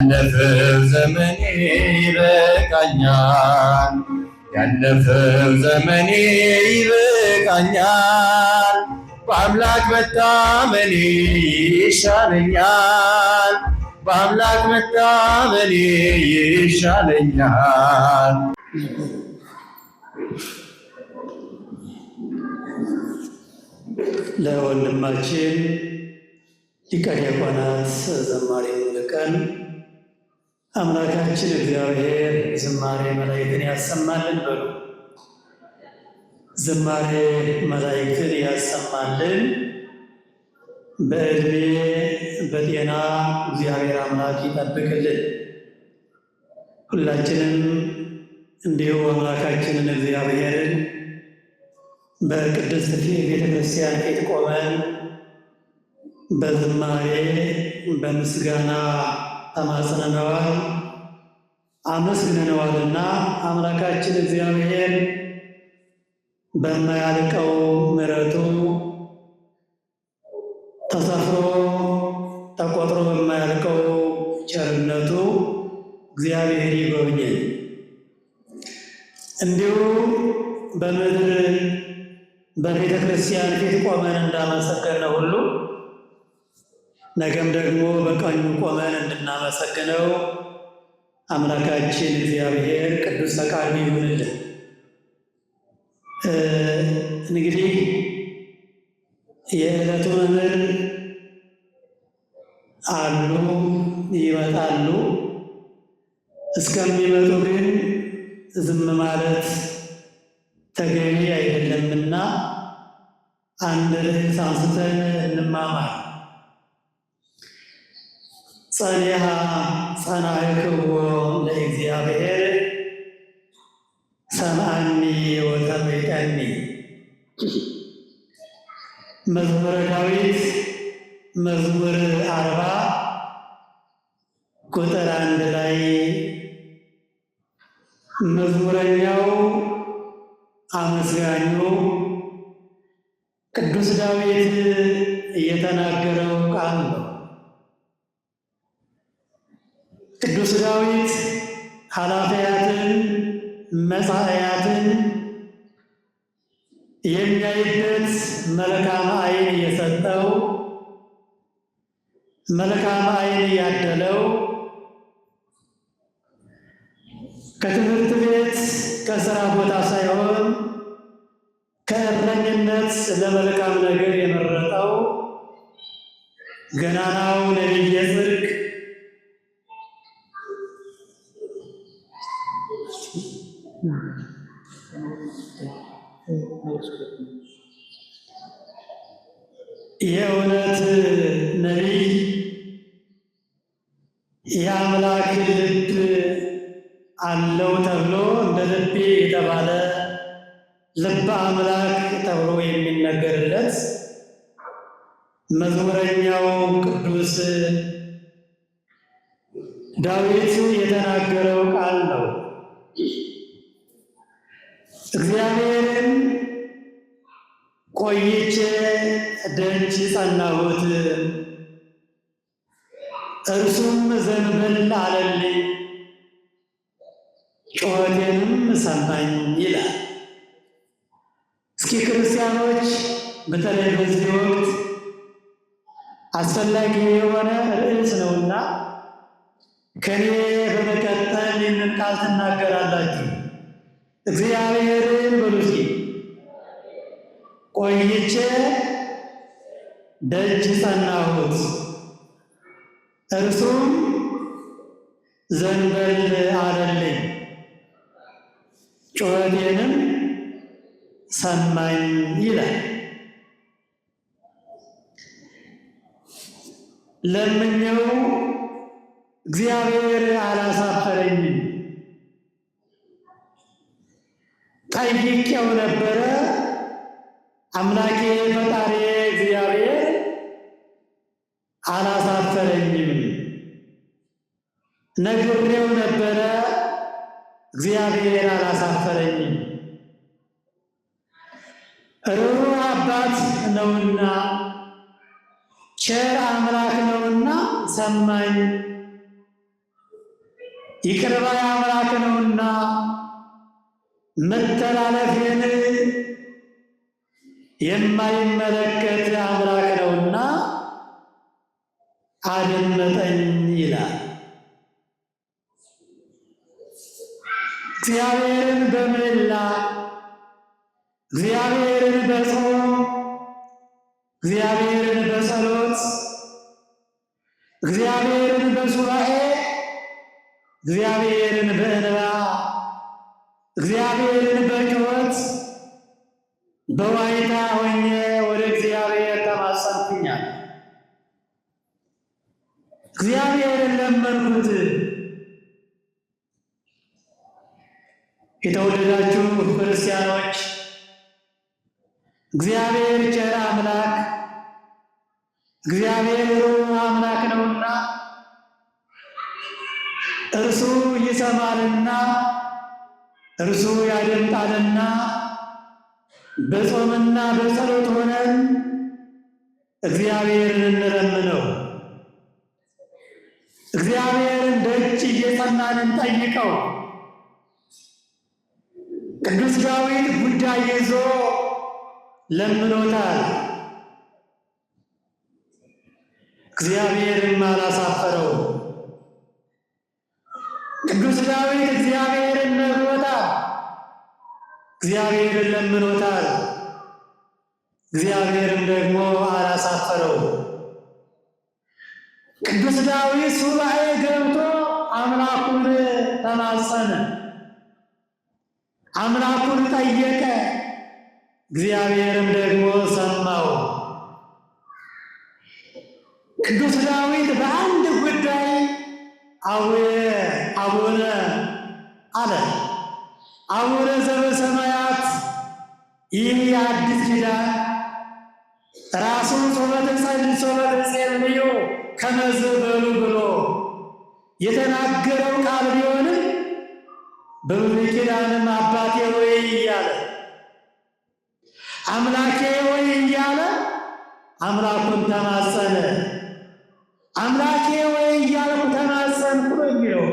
ያለፈው ዘመኔ ይበቃኛል፣ ያለፈው ዘመኔ ይበቃኛል፣ በአምላክ መታመኔ ይሻለኛል፣ በአምላክ መታመኔ ይሻለኛል። ለወንድማችን ሊቀ ዲያቆናት ዘማሪ ሙሉቀን አምላካችን እግዚአብሔር ዝማሬ መላእክትን ያሰማልን በሉ። ዝማሬ መላእክትን ያሰማልን። በዕድሜ በጤና እግዚአብሔር አምላክ ይጠብቅልን። ሁላችንም እንዲሁ አምላካችንን እግዚአብሔርን በቅድስት ቤተ ክርስቲያን ፊት ቆመን በዝማሬ በምስጋና ተማጽነነዋል፣ አመስግነነዋልና አምላካችን እግዚአብሔር በማያልቀው ምሕረቱ ተሰፍሮ ተቆጥሮ በማያልቀው ቸርነቱ እግዚአብሔር ይጎብኘን። እንዲሁ በምድር በቤተ ክርስቲያን ፊት ቆመን እንዳመሰገነው ሁሉ ነገም ደግሞ በቀኙ ቆመን እንድናመሰግነው አምላካችን እግዚአብሔር ቅዱስ ፈቃዱ ይሁንልን። እንግዲህ የዕለቱ መምህር አሉ ይመጣሉ። እስከሚመጡ ግን ዝም ማለት ተገቢ አይደለምና አንድ ርዕስ አንስተን እንማማር። ጸኒሐ ጸናሕክዎ ለእግዚአብሔር ሰምዐኒ ወተመይጠኒ። መዝሙረ ዳዊት መዝሙር 40 ቁጥር 1 ላይ መዝሙረኛው አመስጋኙ ቅዱስ ዳዊት እየተናገረው ቃል ነው። ቅዱስ ዳዊት ኃላፊያትን መጻእያትን የሚያይበት መልካም ዓይን እየሰጠው መልካም ዓይን እያደለው ከትምህርት ቤት ከስራ ቦታ ሳይሆን ከእረኝነት ለመልካም ነገር የመረጠው ገናናው ነቢየ ጽድቅ የእውነት ነቢይ የአምላክ ልብ አለው ተብሎ እንደ ልቤ የተባለ ልበ አምላክ ተብሎ የሚነገርለት መዝሙረኛው ቅዱስ ዳዊት የተናገረው ቃል ነው። እግዚአብሔርን ቆይቼ ደጅ ጸናሁት፣ እርሱም ዘንበል አለልኝ፣ ጩኸቴንም ሰማኝ ይላል። እስኪ ክርስቲያኖች በተለይ በዚህ ወቅት አስፈላጊ የሆነ ርዕስ ነውና ከኔ በመቀጠል ይህንን ቃል ትናገራላችሁ። እግዚአብሔርን በሉ እስኪ ቆይቼ ደጅ ጸናሁት፣ እርሱም ዘንበል አለልኝ፣ ጩኸቴንም ሰማኝ ይላል። ለምኜው እግዚአብሔር አላሳፈረኝም። ጠይቄው ነበረ፣ አምላኬ ፈጣሪ እግዚአብሔር አላሳፈረኝም። ነግሬው ነበረ፣ እግዚአብሔር አላሳፈረኝም። ርኅሩህ አባት ነውና ቸር አምላክ ነውና ሰማኝ። ይቅር ባይ አምላክ ነውና መተላለፌን የማይመለከት አምላክ ነውና አደመጠኝ ይላል። እግዚአብሔርን በምህላ፣ እግዚአብሔርን በጾም፣ እግዚአብሔርን በጸሎት፣ እግዚአብሔርን በሱባኤ፣ እግዚአብሔርን በእንባ፣ እግዚአብሔርን በጩኸት፣ በዋይታ ሆኜ ወደ እግዚአብሔር ተማጸንኩኛል። እግዚአብሔርን ለመንኩት። የተወደዳችሁ ክርስቲያኖች፣ እግዚአብሔር ቸር አምላክ፣ እግዚአብሔር ርኅሩህ አምላክ ነውና እርሱ ይሰማልና እርሱ ያደምጣልና በጾምና በጸሎት ሆነን እግዚአብሔርን እንለምነው። እግዚአብሔርን ደጅ እየጸናን እንጠይቀው። ቅዱስ ዳዊት ጉዳይ ይዞ ለምኖታል፣ እግዚአብሔርም አላሳፈረው። ቅዱስ ዳዊት እግዚአብሔርን ነግሮታል፣ እግዚአብሔርን ለምኖታል፣ እግዚአብሔርም ደግሞ አላሳፈረው። ቅዱስ ዳዊት ሱባኤ ገብቶ አምላኩን ተማጸነ፣ አምላኩን ጠየቀ፣ እግዚአብሔርም ደግሞ ሰማው። ቅዱስ ዳዊት በአንድ ጉዳይ አቡየ አቡነ አለ። አቡነ ዘበሰማያት፣ ይህ የአዲስ ኪዳን ራሱ ጾመ ትጸልዩ ከመዝ በሉ ብሎ የተናገረው ቃል ቢሆንም በብሉይ ኪዳንም አባቴ ወይ እያለ፣ አምላኬ ወይ እያለ አምላኩን ተማጸነ። አምላኬ ወይ እያልኩ ተማጸንኩ ነው የሚለው።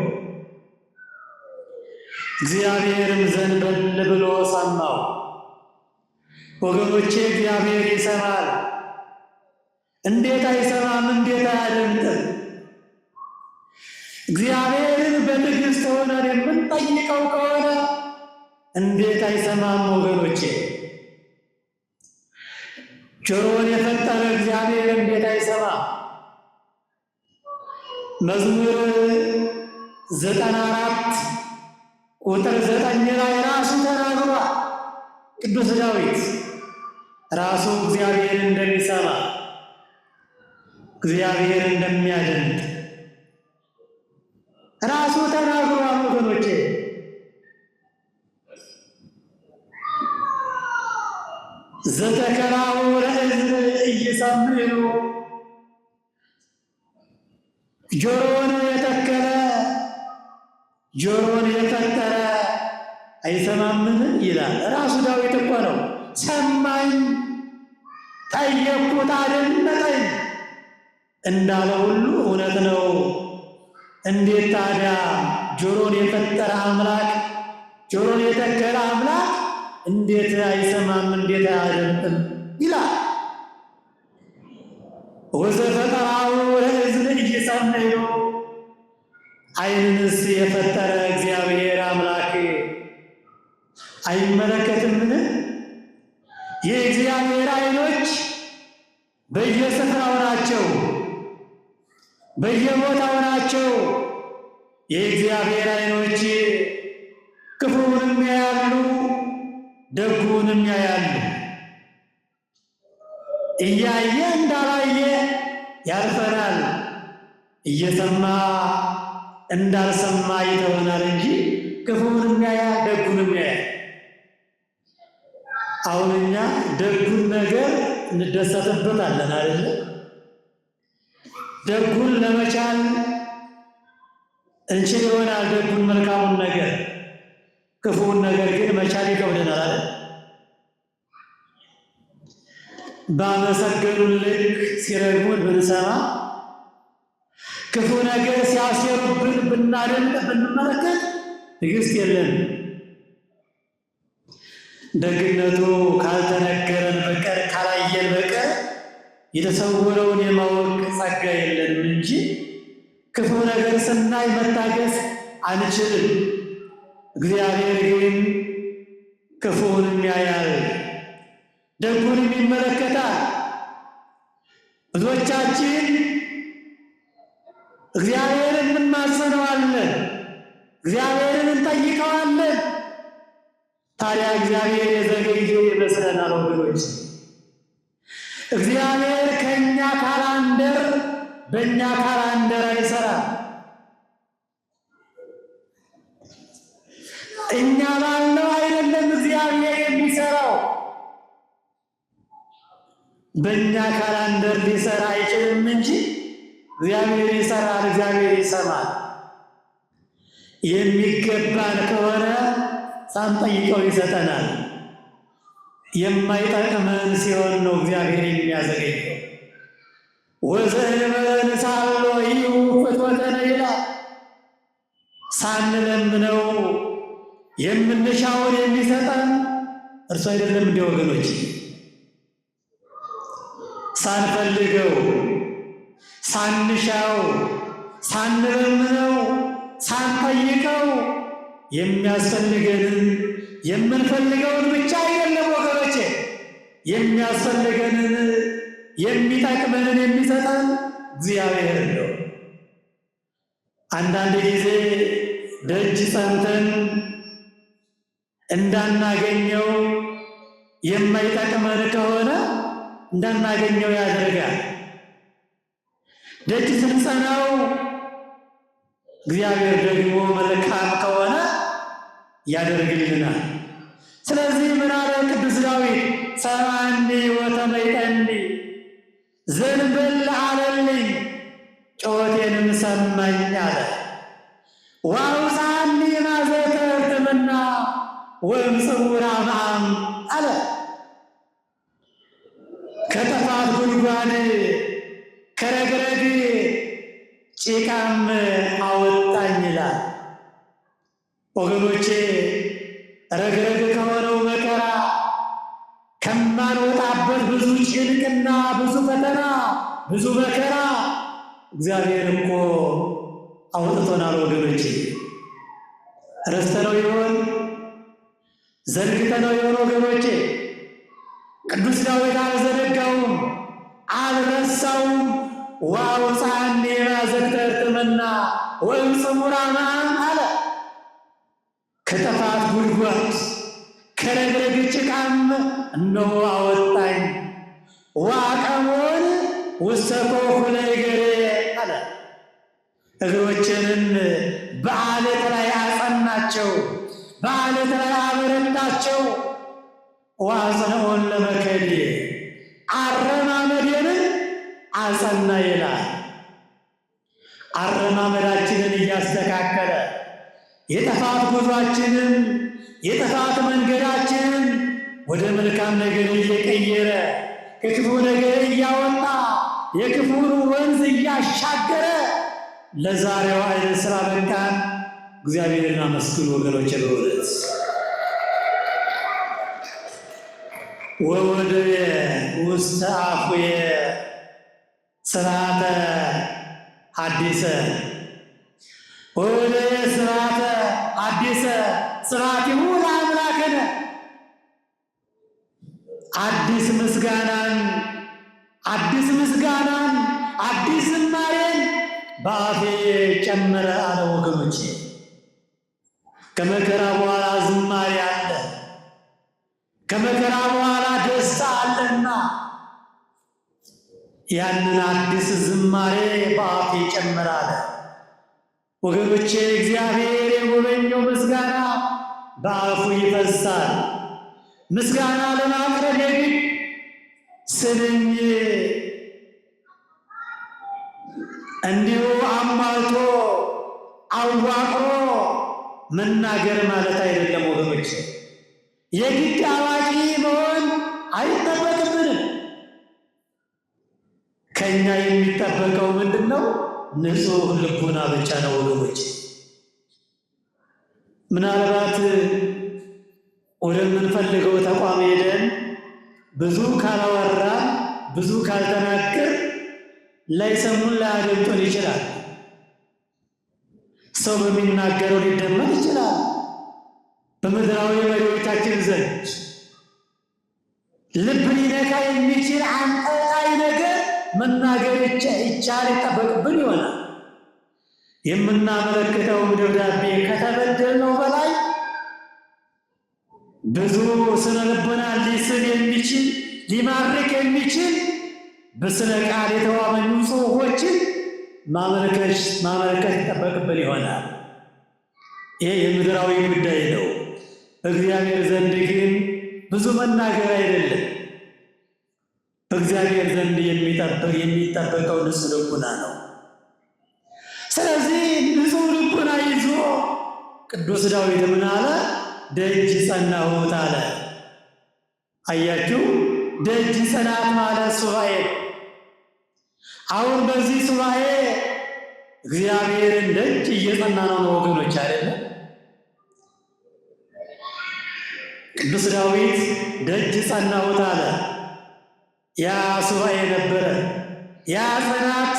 እግዚአብሔርም ዘንበል ብሎ ሰማው። ወገኖቼ፣ እግዚአብሔር ይሰማል። እንዴት አይሰማም? እንዴት አያደምጥም? እግዚአብሔርን በትዕግስት ሆነን የምንጠይቀው ከሆነ እንዴት አይሰማም? ወገኖቼ፣ ጆሮን የፈጠረ እግዚአብሔር እንዴት አይሰማም? መዝሙር 94 ቁጥር 9 ላይ ራሱ ተናግሯል። ቅዱስ ዳዊት ራሱ እግዚአብሔር እንደሚሰማ፣ እግዚአብሔር እንደሚያደምጥ ራሱ ተናግሯል። ወገኖቼ፣ ዘተከራው ለእዝን ኢይሰምዑ፣ ጆሮን የተከለ፣ ጆሮን የፈጠረ አይሰማምን ይላል። ራሱ ዳዊት እኮ ነው። ሰማኝ፣ ጠየቅኩት፣ አደመጠኝ እንዳለ ሁሉ እውነት ነው። እንዴት ታዲያ ጆሮን የፈጠረ አምላክ፣ ጆሮን የተከለ አምላክ እንዴት አይሰማም? እንዴት አያደምጥም? ይላል። ወዘፈጠራሁ ለእዝን ኢይሰምዑ፣ ዓይንንስ የፈጠረ እግዚአብሔር አምላክ አይመለከትምን? የእግዚአብሔር ዓይኖች በየስፍራው ናቸው፣ በየቦታው ናቸው። የእግዚአብሔር ዓይኖች ክፉውንም ያያሉ፣ ደጉንም ያያሉ። እያየ እንዳላየ ያልፈናል፣ እየሰማ እንዳልሰማ ይተወናል እንጂ ክፉውንም ያያል፣ ደጉንም ያያል። አሁን እኛ ደጉን ነገር እንደሰትበታለን አይደለ? ደጉን ለመቻል እንችል ይሆናል፣ ደጉን መልካሙን ነገር፣ ክፉውን ነገር ግን መቻል ይከብደናል አይደል? ባመሰገኑን ልክ ሲረግሙን ብንሰማ፣ ክፉ ነገር ሲያሴሩብን ብናደንቅ ብንመለከት ትዕግስት የለንም። ደግነቱ ካልተነገረን በቀር ካላየን በቀር የተሰወረውን የማወቅ ጸጋ የለንም እንጂ ክፉ ነገር ስናይ መታገስ አንችልም። እግዚአብሔር ግን ክፉውንም ያያል፣ ደጉንም ይመለከታል። ብዙዎቻችን እግዚአብሔርን እንማጸነዋለን፣ እግዚአብሔርን እንጠይቀዋለን። ታዲያ እግዚአብሔር የዘገየ ይመስለናል ወገኖች። እግዚአብሔር ከእኛ calendar በእኛ calendar አይሰራም። እኛ ባልነው አይደለም እግዚአብሔር የሚሰራው። በእኛ calendar ሊሰራ አይችልም እንጂ እግዚአብሔር ይሰራል፣ እግዚአብሔር ይሰማል። የሚገባን ከሆነ ሳንጠይቀው ይሰጠናል። የማይጠቅመን ሲሆን ነው እግዚአብሔር የሚያዘገየው። ወዘእንበለ ንሳሎ ፍትወተነ ይላል። ሳንለምነው የምንሻውን የሚሰጠን እርሱ አይደለም እንዲ ወገኖች? ሳንፈልገው ሳንሻው ሳንለምነው ሳንጠይቀው የሚያስፈልገንን የምንፈልገውን ብቻ አይደለም ወገኖቼ፣ የሚያስፈልገንን የሚጠቅመንን የሚሰጠን እግዚአብሔር ነው። አንዳንድ ጊዜ ደጅ ጸንተን እንዳናገኘው የማይጠቅመን ከሆነ እንዳናገኘው ያደርጋል። ደጅ ስንጸናው እግዚአብሔር ደግሞ መልካም ከሆነ ያደርግልናል። ስለዚህ ምን አለ ቅዱስ ዳዊት? ሰማኒ ወተመይጠኒ፣ ዘንበል አለልኝ ጩኸቴንም ሰማኝ አለ። ወአውፅአኒ ማዘተ ሕርትምና ወእምጽውር አምዓም አለ። ከጥፋት ጉድጓድ ከረግረግ ጭቃም አወጣኝ ይላል። ወገኖቼ ረግረግ ከሆነው መከራ ከማንወጣበት ብዙ ጭንቅና ብዙ ፈተና ብዙ መከራ እግዚአብሔር እኮ አውጥቶናል። ወገኖቼ ረስተነው ይሆን? ዘንግተነው ይሆን? ወገኖቼ ቅዱስ ዳዊት አልዘነጋውም፣ አልረሳውም። ወአውፅአኒ እማዘቅተ ሕርትምና ወእምጽሙር አምዓም አለ። ከጥፋት ጉድጓድ ከረግረግ ጭቃም እነሆ አወጣኝ። ወአቀሞን ውስተ ኮኩለ እገሬ አለ። እግሮችንም በዓለት ላይ አጸናቸው፣ በዓለት ላይ አበረታቸው። ወአጽንዖን ለመከዴ አረማመዴንም አጸና ይላል። አረማመዳችንን እያስተካከለ የጥፋት ጉዟችንን የጥፋት መንገዳችንን ወደ መልካም ነገር እየቀየረ ከክፉ ነገር እያወጣ የክፉን ወንዝ እያሻገረ ለዛሬዋ ዕለት ስላበቃን እግዚአብሔርን አመስግኑ ወገኖቼ። በእውነት ወወደየ ውስተ አፉየ ስርዓተ ሐዲሰ ወወደየ ስርዓተ ሐዲሰ ስብሐቲሁ ለአምላክነ፣ አዲስ ምስጋናን አዲስ ምስጋናን አዲስ ዝማሬን በአፌ ጨመረ አለ። ወገኖቼ ከመከራ በኋላ ዝማሬ አለ፣ ከመከራ በኋላ ደስታ አለና ያንን አዲስ ዝማሬ በአፌ ጨመረ አለ። ወገኖቼ እግዚአብሔር የጎበኘው ምስጋና በአፉ ይፈሳል። ምስጋና ለማቅረብ የግድ ስንኝ እንዲሁ አሟልቶ አዋቅሮ መናገር ማለት አይደለም ወገኖች። የግድ አዋቂ መሆን አይጠበቅብንም። ከኛ የሚጠበቀው ምንድን ነው? ንጹሕ ልቡና ብቻ ነው ወገኖች። ምናልባት ወደምንፈልገው ተቋም ሄደን ብዙ ካላወራን ብዙ ካልተናገር ላይሰሙን ላያደምጡን ይችላል። ሰው በሚናገረው ሊደመጥ ይችላል። በምድራዊ መሪዎቻችን ዘንድ ልብ ሊነካ የሚችል አንጠልጣይ ነገር መናገር ይቻል ይጠበቅብን ይሆናል። የምናመለክተውም ደብዳቤ ከተበደልነው በላይ ብዙ ስነ ልቦና ሊስብ የሚችል ሊማርክ የሚችል በስነ ቃል የተዋበኙ ጽሑፎችን ማመልከት ይጠበቅብን ይሆናል። ይሄ የምድራዊ ጉዳይ ነው። በእግዚአብሔር ዘንድ ግን ብዙ መናገር አይደለም። በእግዚአብሔር ዘንድ የሚጠበቀው ንጹሕ ልቡና ነው። ስለዚህ ንጹሕ ልቡና ይዞ ቅዱስ ዳዊት ምን አለ? ደጅ ጸናሁት አለ። አያችሁ፣ ደጅ ጽናት ማለት ሱባኤ። አሁን በዚህ ሱባኤ እግዚአብሔርን ደጅ እየጸና ነው ወገኖች፣ አይደለም? ቅዱስ ዳዊት ደጅ ጸናሁት አለ። ያ ሱባኤ ነበረ፣ ያ ጽናት፣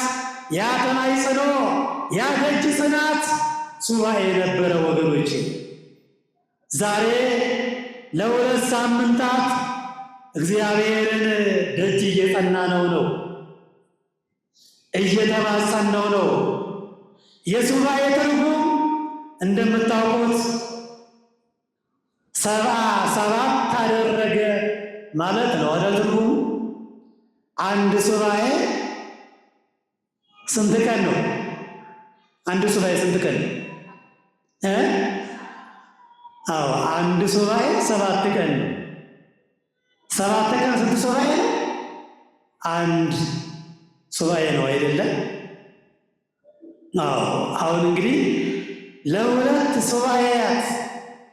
ያ ተማጽኖ፣ ያ ደጅ ጽናት ሱባኤ ነበረ ወገኖች። ዛሬ ለሁለት ሳምንታት እግዚአብሔርን ደጅ እየጸና ነው እየተማጸነው ነው። የሱባኤ ትርጉም እንደምታውቁት 77 አደረገ ማለት ነው አይደል? ትርጉሙ አንድ ሱባኤ ስንት ቀን ነው? አንድ ሱባኤ ስንት ቀን ነው? አዎ አንድ ሱባኤ 7 ቀን ነው። 7 ቀን ስንት ሱባኤ ነው? አንድ ሱባኤ ነው አይደለም? አዎ አሁን እንግዲህ ለሁለት ሱባኤያት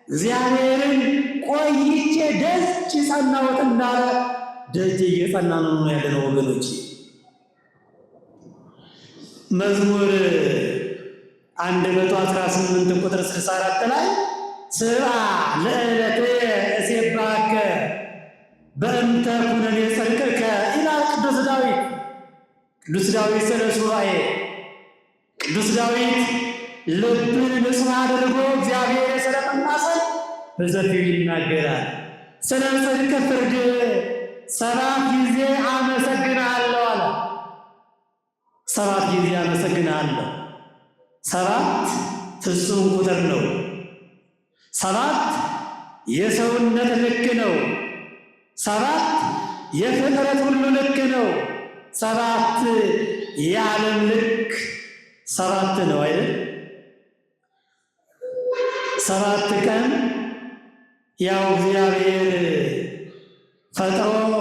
እግዚአብሔርን ቆይቼ ደጅ ጸናሁት እንዳለ ደጅ እየጸና ነው ያለነው ወገኖች። መዝሙር 118 ቁጥር 64 ላይ ስብዓ ለዕለትየ እሴብሐከ በእንተ ኩነኔ ጽድቅከ ይላል ቅዱስ ዳዊት። ቅዱስ ዳዊት ስለ ሱባኤ ቅዱስ ዳዊት ልብን ንጹሕ አድርጎ እግዚአብሔር ስለመማፀን በሰፊው ይናገራል። ስለ ጽድቅ ፍርድ 7 ጊዜ አመሰግንሃለሁ አለ። 7 ጊዜ አመሰግንሃለሁ። 7 ፍጹም ቁጥር ነው። 7 የሰውነት ልክ ነው። 7 የፍጥረት ሁሉ ልክ ነው። 7 የዓለም ልክ 7 ነው አይደል? 7 ቀን ያው እግዚአብሔር ፈጥሮ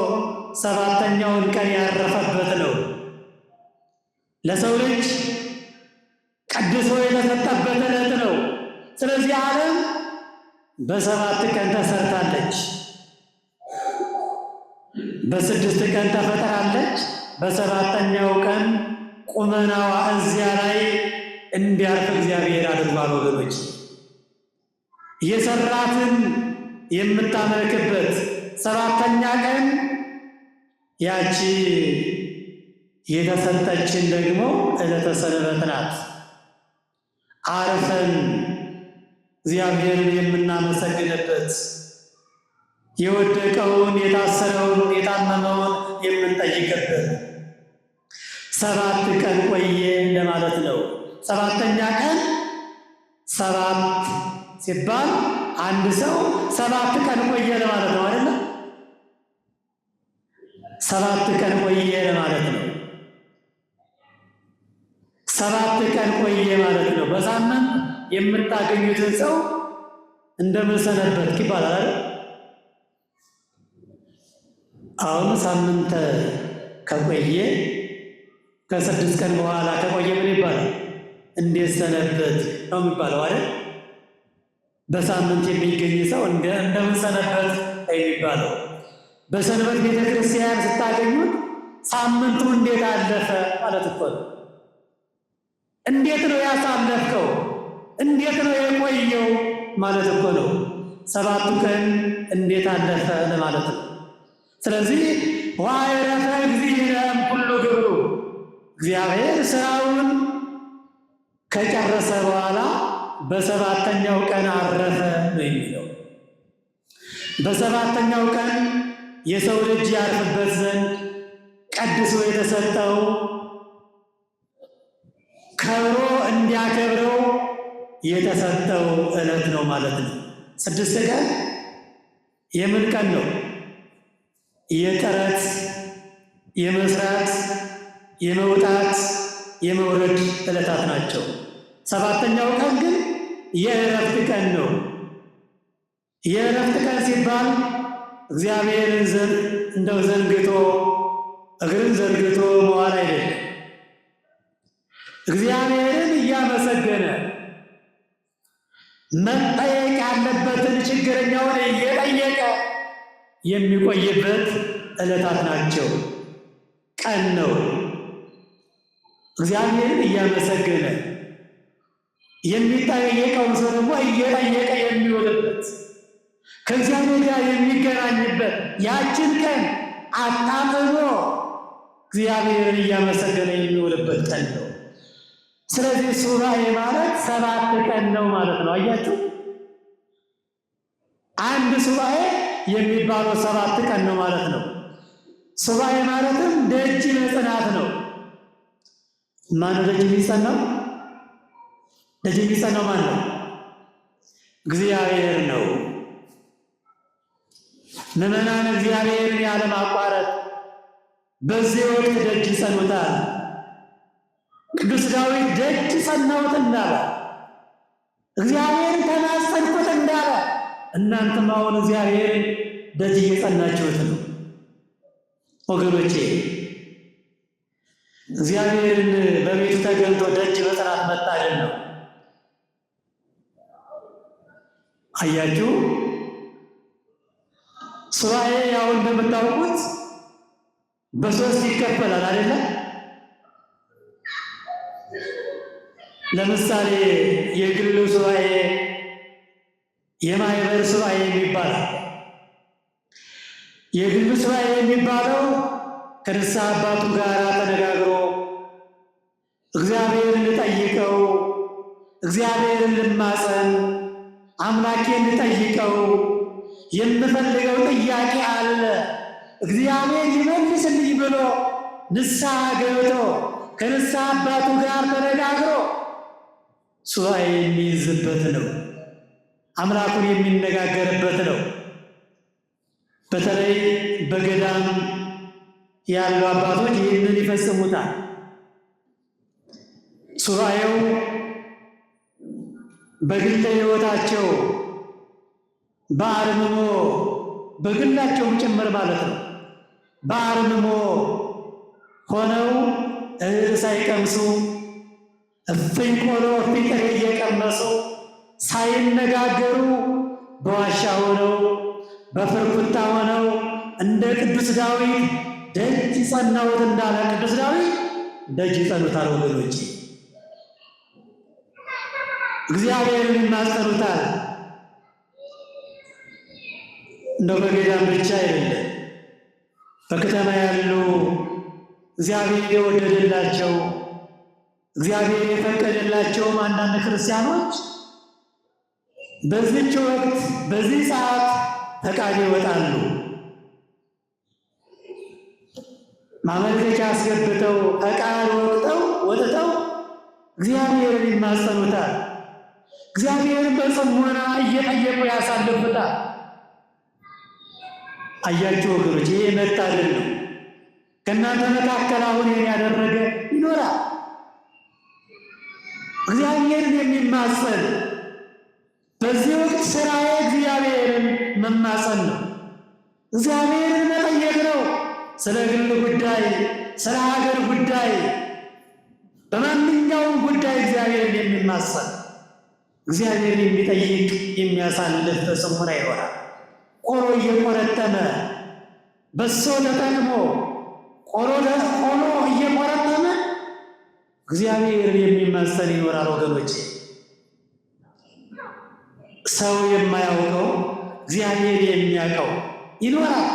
7ኛውን ቀን ያረፈበት ነው። ለሰው ልጅ ቀድሶ የተሰጠበት ዕለት ነው። ስለዚህ ዓለም በ7 ቀን ተሰርታለች። በ6 ቀን ተፈጥራለች። በ7ኛው ቀን ቁመናዋ እዚያ ላይ እንዲያርፍ እግዚአብሔር አድርጓል። ወገኖች የሰራትን የምታመልክበት 7ኛ ቀን ያቺ የተሰጠችን ደግሞ ዕለተ ሰንበት ናት። አርፈን እግዚአብሔርን የምናመሰግንበት የወደቀውን፣ የታሰረውን፣ የታመመውን የምንጠይቅበት 7 ቀን ቆየ ለማለት ነው። 7ኛ ቀን 7 ሲባል አንድ ሰው 7 ቀን ቆየ ለማለት ነው አይደል? 7 ቀን ቆየ ለማለት ነው። 7 ቀን ቆየ ማለት ነው። በሳምንት የምታገኙትን ሰው እንደምን ሰነበትክ ይባላል አይደል? አሁን ሳምንት ከቆየ ከ6 ቀን በኋላ ከቆየ ምን ይባላል? እንዴት ሰነበት ነው የሚባለው አይደል? በሳምንት የሚገኝ ሰው እንደምን ሰነበት የሚባለው። በሰንበት ቤተክርስቲያን ስታገኙት ሳምንቱ እንዴት አለፈ ማለት እኮ ነው። እንዴት ነው ያሳለፍከው? እንዴት ነው የቆየው ማለት እኮ ነው። ሰባቱ ቀን እንዴት አለፈ ለማለት ነው። ስለዚህ ወአዕረፈ እግዚእነ እምኩሉ ግብሩ፣ እግዚአብሔር ስራውን ከጨረሰ በኋላ በሰባተኛው ቀን አረፈ ነው የሚለው። በሰባተኛው ቀን የሰው ልጅ ያርፍበት ዘንድ ቀድሶ የተሰጠው ከብሮ እንዲያከብረው የተሰጠው ዕለት ነው ማለት ነው። 6 ቀን የምን ቀን ነው? የጥረት፣ የመስራት፣ የመውጣት፣ የመውረድ ዕለታት ናቸው። ሰባተኛው ቀን ግን የእረፍት ቀን ነው። የእረፍት ቀን ሲባል እግዚአብሔርን እንደው ዘንግቶ እግርን ዘርግቶ መዋል አይደለም። እግዚአብሔርን እያመሰገነ መጠየቅ ያለበትን ችግረኛውን እየጠየቀ የሚቆይበት ዕለታት ናቸው። ቀን ነው። እግዚአብሔርን እያመሰገነ የሚጠየቀውን ሰው ደግሞ እየጠየቀ የሚውልበት፣ ከእግዚአብሔር ጋር የሚገናኝበት፣ ያችን ቀን አጣጥሞ እግዚአብሔርን እያመሰገነ የሚውልበት ቀን ነው። ስለዚህ ሱባኤ ማለት 7 ቀን ነው ማለት ነው። አያችሁ፣ አንድ ሱባኤ የሚባለው 7 ቀን ነው ማለት ነው። ሱባኤ ማለትም ደጅ መጽናት ነው። ማነው ደጅ የሚጸናው? ደጅ የሚጸናው ማን ነው? እግዚአብሔር ነው። ምዕመናን እግዚአብሔርን ያለማቋረጥ በዚህ ወቅት ደጅ ይጸኑታል። ቅዱስ ዳዊት ደጅ ጸናሁት እንዳለ፣ እግዚአብሔርን ተማጸንኩት እንዳለ፣ እናንተም አሁን እግዚአብሔርን ደጅ እየጸናችሁት ነው። ወገኖቼ፣ እግዚአብሔርን በቤቱ ተገልጦ ደጅ መጽናት መታደል ነው። አያችሁ፣ ሱባኤ ያው እንደምታውቁት በ3 ይከፈላል አይደለ? ለምሳሌ የግል ሱባኤ፣ የማህበር ሱባኤ የሚባለው፣ የግል ሱባኤ የሚባለው ከንስሐ አባቱ ጋር ተነጋግሮ እግዚአብሔርን ልጠይቀው፣ እግዚአብሔርን ልማጸን፣ አምላኬን ልጠይቀው፣ የምፈልገው ጥያቄ አለ፣ እግዚአብሔር ይመልስልኝ ብሎ ንስሐ ገብቶ ከንስሐ አባቱ ጋር ተነጋግሮ ሱባኤ የሚይዝበት ነው። አምላኩን የሚነጋገርበት ነው። በተለይ በገዳም ያሉ አባቶች ይህንን ይፈጽሙታል። ሱባኤው በግል ሕይወታቸው በአርምሞ፣ በግላቸውም ጭምር ማለት ነው። በአርምሞ ሆነው እህል ሳይቀምሱ፣ እፍኝ ቆሎ እፍኝ ጥሬ እየቀመሱ፣ ሳይነጋገሩ፣ በዋሻ ሆነው በፍርኩታ ሆነው እንደ ቅዱስ ዳዊት ደጅ ጸናሁት እንዳለ ቅዱስ ዳዊት ደጅ ይጸኑታል ወገኖቼ። እግዚአብሔርን ይማጸኑታል። እንደው በገዳም ብቻ አይደለም፣ በከተማ ያሉ እግዚአብሔር የወደደላቸው፣ እግዚአብሔር የፈቀደላቸውም አንዳንድ ክርስቲያኖች በዚህች ወቅት በዚህ ሰዓት ፈቃድ ይወጣሉ። ማመልከቻ አስገብተው ፈቃድ ወጥተው ወጥተው እግዚአብሔርን ይማጸኑታል። እግዚአብሔርን በጽሞና እየጠየቁ ያሳልፉታል። አያችሁ ወገኖች፣ ይሄ መታደል ነው። ከእናንተ መካከል አሁን ይሄን ያደረገ ይኖራል። እግዚአብሔርን የሚማጸን፣ በዚህ ወቅት ስራዬ እግዚአብሔርን መማጸን ነው። እግዚአብሔርን መጠየቅ ነው። ስለ ግል ጉዳይ፣ ስለ ሀገር ጉዳይ፣ በማንኛውም ጉዳይ እግዚአብሔርን የሚማጸን፣ እግዚአብሔርን የሚጠይቅ የሚያሳልፍ በጽሞና ይሆናል። ቆሎ እየቆረጠመ በሶ ተጠቅሞ ቆሎ እየቆረጠመ እግዚአብሔርን የሚማጸን ይኖራል። ወገኖች፣ ሰው የማያውቀው እግዚአብሔር የሚያውቀው ይኖራል።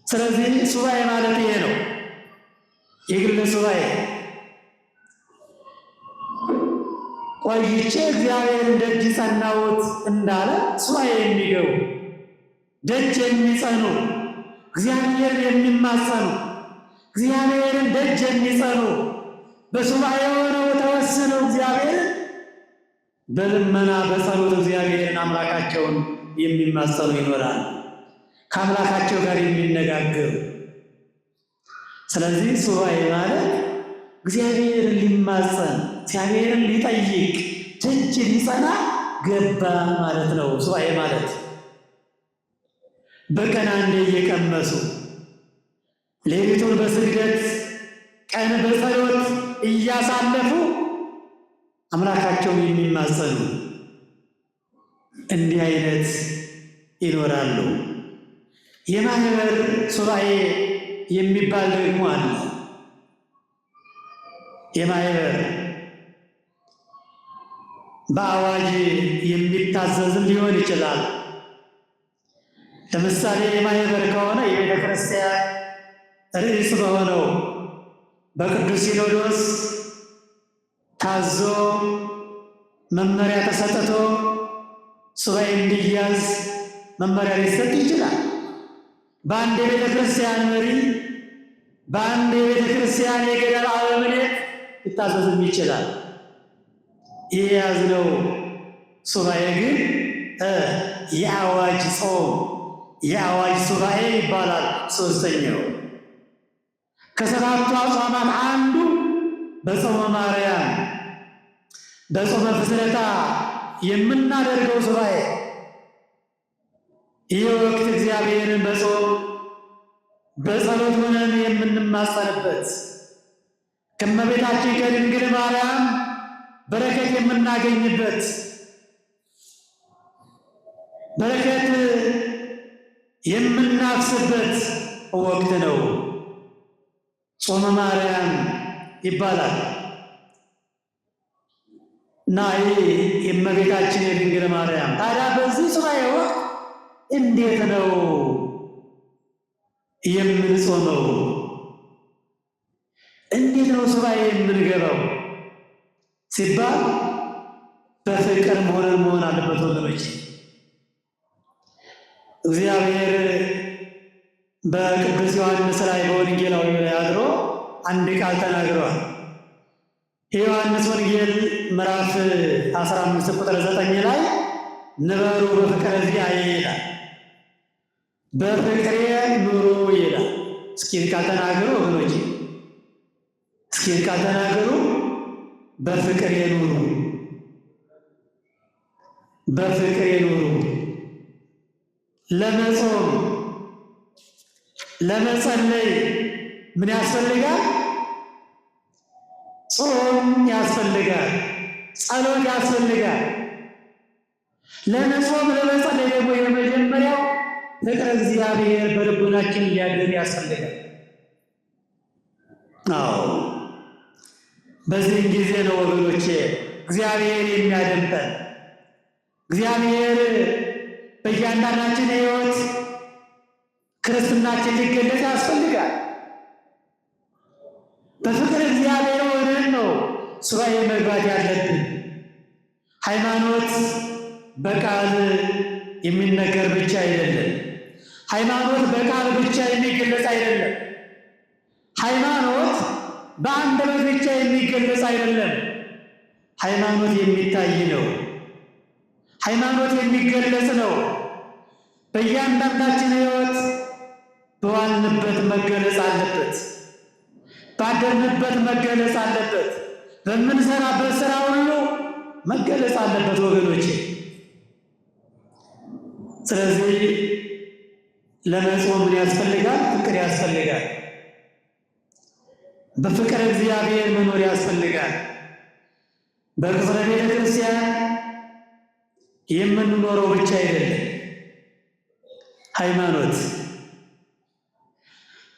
ስለዚህ ሱባኤ ማለት ይሄ ነው። የግል ሱባኤ ቆይቼ እግዚአብሔርን ደጅ ጸናሁት እንዳለ ሱባኤ የሚገቡ፣ ደጅ የሚጸኑ፣ እግዚአብሔርን የሚማጸኑ፣ እግዚአብሔርን ደጅ የሚጸኑ፣ በሱባኤ ሆነው ተወስነው እግዚአብሔርን በልመና በጸሎት እግዚአብሔርን አምላካቸውን የሚማጸኑ ይኖራል። ከአምላካቸው ጋር የሚነጋገሩ። ስለዚህ ሱባኤ ማለት እግዚአብሔርን ሊማጸን፣ እግዚአብሔርን ሊጠይቅ፣ ደጅ ሊጸና ገባ ማለት ነው። ሱባኤ ማለት በቀን አንዴ እየቀመሱ፣ ሌሊቱን በስግደት ቀን በጸሎት እያሳለፉ አምላካቸውን የሚማጸኑ እንዲህ አይነት ይኖራሉ። የማህበር ሱባኤ የሚባል ደግሞ አለ። የማህበር በአዋጅ የሚታዘዝም ሊሆን ይችላል። ለምሳሌ የማህበር ከሆነ የቤተ ክርስቲያን ርዕስ በሆነው በቅዱስ ሲኖዶስ ታዞ፣ መመሪያ ተሰጥቶ ሱባኤ እንዲያዝ መመሪያ ሊሰጥ ይችላል። በአንድ የቤተ ክርስቲያን መሪ፣ በአንድ የቤተ ክርስቲያን የገዳም አበምኔት ሊታዘዝም ይችላል። ይህ የያዝነው ሱባኤ ግን የአዋጅ ጾም፣ የአዋጅ ሱባኤ ይባላል። ሶስተኛው ከሰባቱ አጽዋማት አንዱ በጾመ ማርያም፣ በጾመ ፍልሰታ የምናደርገው ሱባኤ፣ ይህ ወቅት እግዚአብሔርን በጾም በጸሎት ሆነን የምንማጸንበት፣ ከእመቤታችን ከድንግል ማርያም በረከት የምናገኝበት፣ በረከት የምናፍስበት ወቅት ነው። ጾመ ማርያም ይባላል። እና ይህ የእመቤታችን የድንግል ማርያም፣ ታዲያ በዚህ ሱባኤ ወቅት እንዴት ነው የምንጾመው? እንዴት ነው ሱባኤ የምንገባው ሲባል በፍቅር መሆን አለበት ወገኖች። እግዚአብሔር በቅዱስ ዮሐንስ ላይ፣ በወንጌላዊ ላይ አድሮ አንድ ቃል ተናግረዋል። የዮሐንስ ወንጌል ምዕራፍ 15 ቁጥር 9 ላይ "ንበሩ በፍቅረ ዚአየ" ይላል። በፍቅሬ ኑሩ ይላል። እስኪ ቃል ተናገሩ ወገኖች፣ እስኪ ቃል ተናገሩ። በፍቅሬ ኑሩ፣ በፍቅሬ ኑሩ። ለመጾም ለመጸለይ ምን ያስፈልጋል? ጾም ያስፈልጋል። ጸሎት ያስፈልጋል። ለመጾም ለመጸለይ ደግሞ የመጀመሪያው ፍቅረ እግዚአብሔር በልቡናችን ሊያድር ያስፈልጋል። አዎ፣ በዚህም ጊዜ ነው ወገኖቼ እግዚአብሔር የሚያደምጠን። እግዚአብሔር በእያንዳንዳችን ሕይወት ክርስትናችን ሊገለጽ ያስፈልጋል። በፍቅር እግዚአብሔር ሆነን ነው ሱባኤ መግባት ያለብን። ሃይማኖት በቃል የሚነገር ብቻ አይደለም። ሃይማኖት በቃል ብቻ የሚገለጽ አይደለም። ሃይማኖት በአንደበት ብቻ የሚገለጽ አይደለም። ሃይማኖት የሚታይ ነው። ሃይማኖት የሚገለጽ ነው። በእያንዳንዳችን ሕይወት በዋልንበት መገለጽ አለበት። ባደርንበት መገለጽ አለበት። በምንሰራበት ስራ ሁሉ መገለጽ አለበት ወገኖቼ። ስለዚህ ለመጾም ምን ያስፈልጋል? ፍቅር ያስፈልጋል። በፍቅር እግዚአብሔር መኖር ያስፈልጋል። በቅጽረ ቤተ ክርስቲያን የምንኖረው ብቻ አይደለም ሃይማኖት፣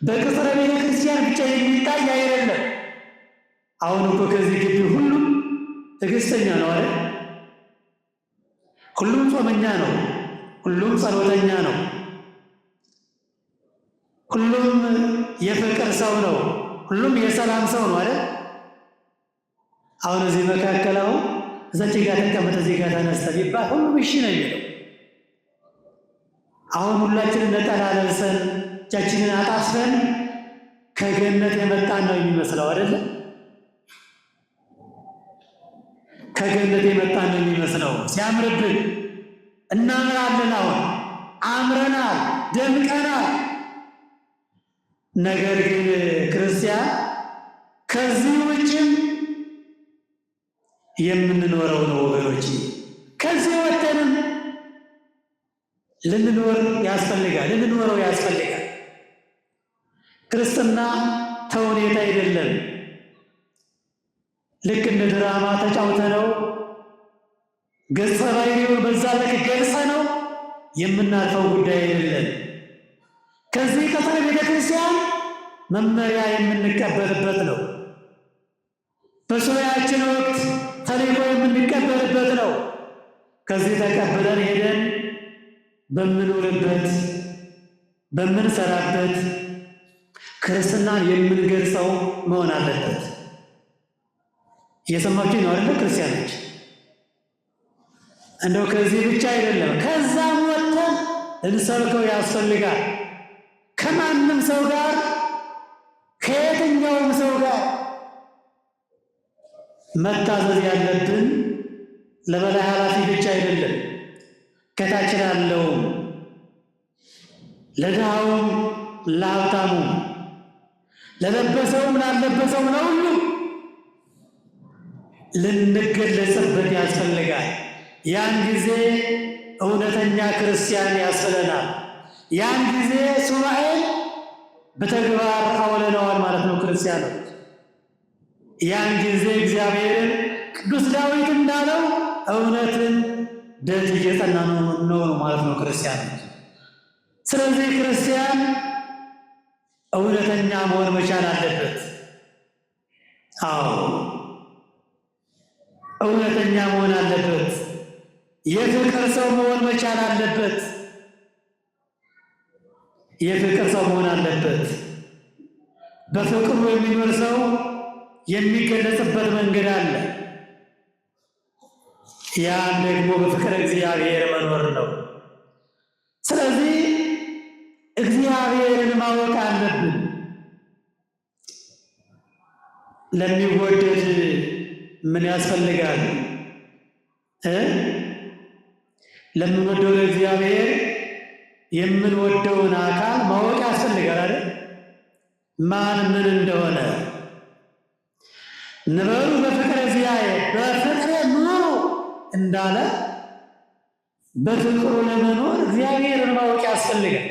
በቅጽረ ቤተ ክርስቲያን ብቻ የሚታይ አይደለም። አሁን እኮ ከዚህ ግቢ ሁሉም ትዕግስተኛ ነው አይደል? ሁሉም ጾመኛ ነው። ሁሉም ጸሎተኛ ነው። ሁሉም የፍቅር ሰው ነው። ሁሉም የሰላም ሰው ነው አይደል? አሁን እዚህ መካከል አሁን እዛች ጋር ተቀመጠ፣ እዚህ ጋር ተነስተ ቢባል ሁሉም እሺ ነው የሚለው። አሁን ሁላችንን ነጠላ ለብሰን እጃችንን አጣጥፈን ከገነት የመጣን ነው የሚመስለው አይደለ? ከገነት የመጣን ነው የሚመስለው። ሲያምርብን እናምራለን። አሁን አምረናል፣ ደምቀናል። ነገር ግን ክርስቲያን ከዚህ ውጭም የምንኖረው ነው ወገኖች። ከዚህ ወጥተንም ልንኖር ያስፈልጋል፣ ልንኖረው ያስፈልጋል። ክርስትና ተውኔት አይደለም። ልክ እንደ ድራማ ተጫውተነው ገጸ ባህሪውን በዛ ልክ ገልጸነው የምናልፈው ጉዳይ አይደለም። ከዚህ ቅጥር ቤተ ክርስቲያን መመሪያ የምንቀበልበት ነው። በሱባኤያችን ወቅት ተልእኮ የምንቀበልበት ነው። ከዚህ ተቀብለን ሄደን በምንውልበት በምንሰራበት ክርስትናን የምንገልጸው መሆን አለበት። እየሰማችሁ ነው አይደለ? ክርስቲያኖች እንደው ከዚህ ብቻ አይደለም፣ ከዛም ወጥተን እንሰብከው ያስፈልጋል። ከማንም ሰው ጋር ከየትኛውም ሰው ጋር መታዘዝ ያለብን ለበላይ ኃላፊ ብቻ አይደለም፣ ከታች ላለውም፣ ለድሃውም፣ ለሀብታሙም፣ ለለበሰውም፣ ላለበሰውም ለሁሉ ልንገለጽበት ያስፈልጋል። ያን ጊዜ እውነተኛ ክርስቲያን ያስብለናል። ያን ጊዜ ሱባኤን በተግባር አውለነዋል ማለት ነው ክርስቲያኖች። ያን ጊዜ እግዚአብሔርን ቅዱስ ዳዊት እንዳለው እውነትን ደጅ እየጸና ነው ማለት ነው ክርስቲያኖች። ስለዚህ ክርስቲያን እውነተኛ መሆን መቻል አለበት። አዎ እውነተኛ መሆን አለበት። የፍቅር ሰው መሆን መቻል አለበት። የፍቅር ሰው መሆን አለበት። በፍቅሩ የሚኖር ሰው የሚገለጽበት መንገድ አለ። ያን ደግሞ በፍቅር እግዚአብሔር መኖር ነው። ስለዚህ እግዚአብሔርን ማወቅ አለብን። ለሚወደድ ምን ያስፈልጋል? ለምንወደው ለእግዚአብሔር የምንወደውን አካል ማወቅ ያስፈልጋል አይደል? ማን ምን እንደሆነ ንበሩ በፍቅረ ዚአየ በፍቅሬ ኑሩ እንዳለ በፍቅሩ ለመኖር እግዚአብሔርን ማወቅ ያስፈልጋል።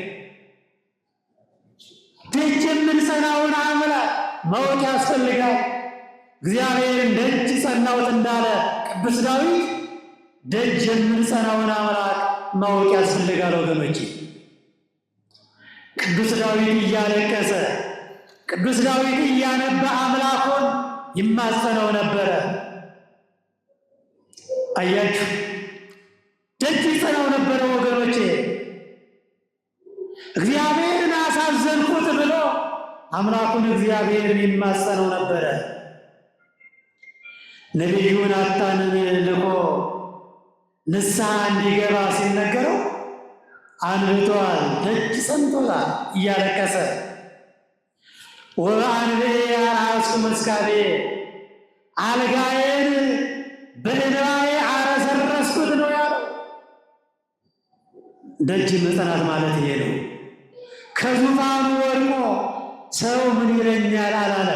ደጅ የምንጸናውን አምላክ ማወቅ ያስፈልጋል። እግዚአብሔርን ደጅ ጸናሁት እንዳለ ቅዱስ ዳዊት ደጅ የምንጸናውን አምላክ ማወቅ ያስፈልጋል ወገኖቼ። ቅዱስ ዳዊት እያለቀሰ ቅዱስ ዳዊት እያነባ አምላኩን ይማጸነው ነበረ። አያችሁ፣ ደጅ ይጸናው ነበረ ወገኖቼ። እግዚአብሔርን አሳዘንኩት ብሎ አምላኩን እግዚአብሔርን ይማጸነው ነበረ። ነቢዩ ናታንን ልኮ ንስሐ እንዲገባ ሲነገረው አንብቷል፣ ደጅ ጸንቶታል እያለቀሰ ወበአንብዔ አርሐስኩ መስካቤ አልጋዬን በእንባዬ አረሰረስኩት ነው ያለው። ደጅ መጽናት ማለት ይሄ ነው። ከዙፋኑ ወድቆ ሰው ምን ይለኛል አላለ።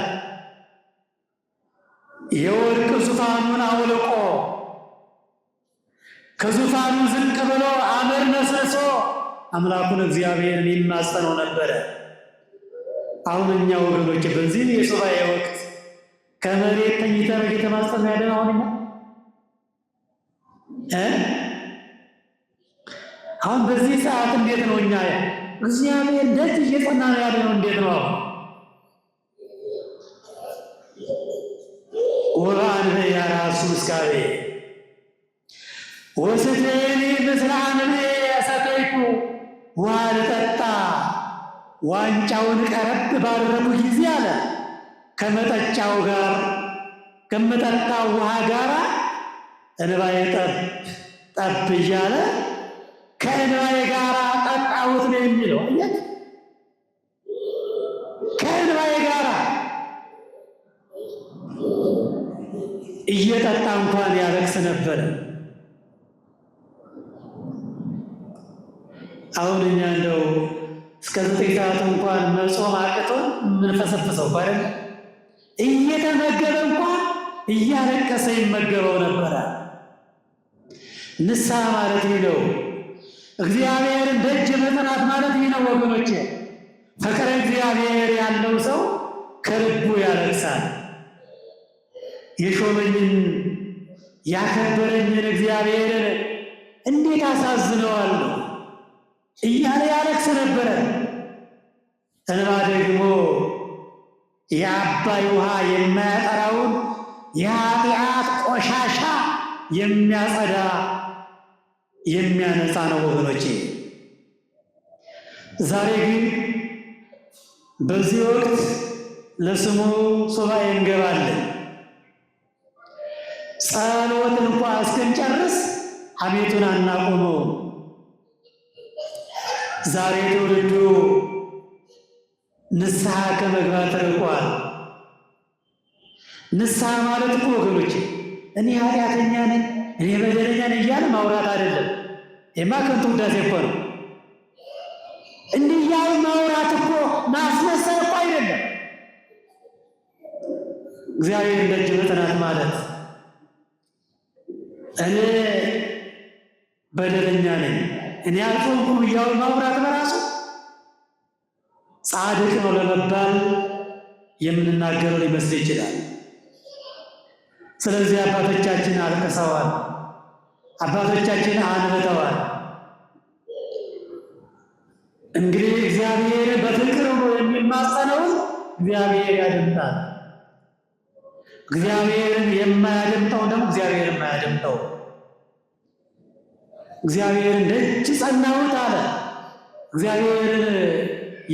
የወርቅ ዙፋኑን አውልቆ ከዙፋኑ ዝቅ ብሎ አመድ ነስንሶ አምላኩን እግዚአብሔርን ይማጸነው ነበረ። አሁን እኛ ወገኖች በዚህ የሱባኤ ወቅት ከመሬት ተኝተን እየተማጸንን ያለን አሁን እኛ አሁን በዚህ ሰዓት እንዴት ነው እኛ እግዚአብሔር ደጅ እየጸና ነው ያለ ነው? እንዴት ነው አሁን ስካቤ ወስትየኒ ምስለ አንብዔ ሰተይኩ። ውሃ ልጠጣ ዋንጫውን ቀረብ ባደረጉ ጊዜ አለ ከመጠጫው ጋር ከምጠጣው ውሃ ጋር እንባዬ ጠብ ጠብ እያለ ከእንባዬ ጋር ጠጣሁት ነው የሚለው። አያችሁ፣ ከእንባዬ ጋር እየጠጣ እንኳን ያለቅስ ነበረ። አሁን እኛ እንደው እስከ 9 ሰዓት እንኳን መጾም አቅቶን የምንፈሰፍሰው አይደል? እየተመገበ እንኳን እያለቀሰ ይመገበው ነበረ። ንስሐ ማለት ይህ ነው። እግዚአብሔርን ደጅ መጥናት ማለት ይህ ነው ወገኖቼ። ፍቅረ እግዚአብሔር ያለው ሰው ከልቡ ያለቅሳል። የሾመኝን ያከበረኝን እግዚአብሔርን እንዴት አሳዝነዋለሁ እያለ ያለቅስ ነበረ። እንባ ደግሞ የአባይ ውሃ የማያጠራውን የኃጢአት ቆሻሻ የሚያጸዳ የሚያነጻ ነው ወገኖቼ። ዛሬ ግን በዚህ ወቅት ለስሙ ሱባኤ እንገባለን። ጸሎት እንኳ እስክንጨርስ ሐሜቱን አናቆመውም። ዛሬ ትውልዱ ንስሐ ከመግባት ርቋል። ንስሐ ማለት እኮ ወገኖቼ እኔ ኃጢአተኛ ነኝ፣ እኔ በደለኛ ነኝ እያለ ማውራት አይደለም። የማ ከንቱ ውዳሴ እኮ ነው። እንዲህ እያሉ ማውራት እኮ ማስመሰል እኮ አይደለም። እግዚአብሔር ደጅ መጥናት ማለት እኔ በደለኛ ነኝ፣ እኔ አልጾምኩም እያሉ ማውራት በራሱ ጻድቅ ነው ለመባል የምንናገረው ሊመስል ይችላል። ስለዚህ አባቶቻችን አልቅሰዋል፣ አባቶቻችን አንብተዋል። እንግዲህ እግዚአብሔር በፍቅር ሆኖ የሚማጸነውን እግዚአብሔር ያደምጣል። እግዚአብሔርን የማያደምጠውን ደግሞ እግዚአብሔር የማያደምጠው። እግዚአብሔርን ደጅ ጸናሁት አለ። እግዚአብሔርን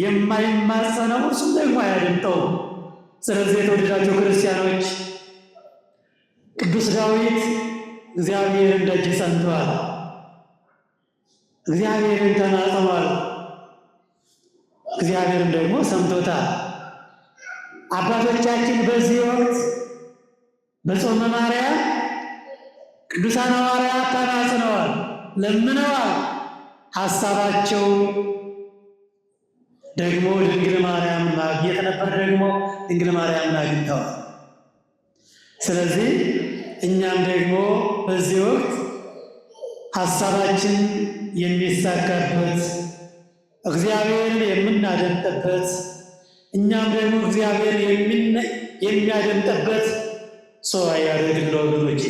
የማይማጸነው እርሱም ደግሞ አያደምጠውም። ስለዚህ የተወደዳቸው ክርስቲያኖች ቅዱስ ዳዊት እግዚአብሔርን ደጅ ጸንቷል፣ እግዚአብሔርን ተማጽኗል፣ እግዚአብሔርም ደግሞ ሰምቶታል። አባቶቻችን በዚህ ወቅት በጾመ ማርያም ቅዱሳን ሐዋርያት ተማጽነዋል፣ ለምነዋል። ሐሳባቸው ደግሞ ድንግል ማርያምን ማግኘት ነበር። ደግሞ ድንግል ማርያምን አግኝተዋል። ስለዚህ እኛም ደግሞ በዚህ ወቅት ሐሳባችን የሚሳካበት እግዚአብሔርን የምናደምጥበት እኛም ደግሞ እግዚአብሔር የሚያደምጥበት ሰው ያደርግልን ወገኖቼ።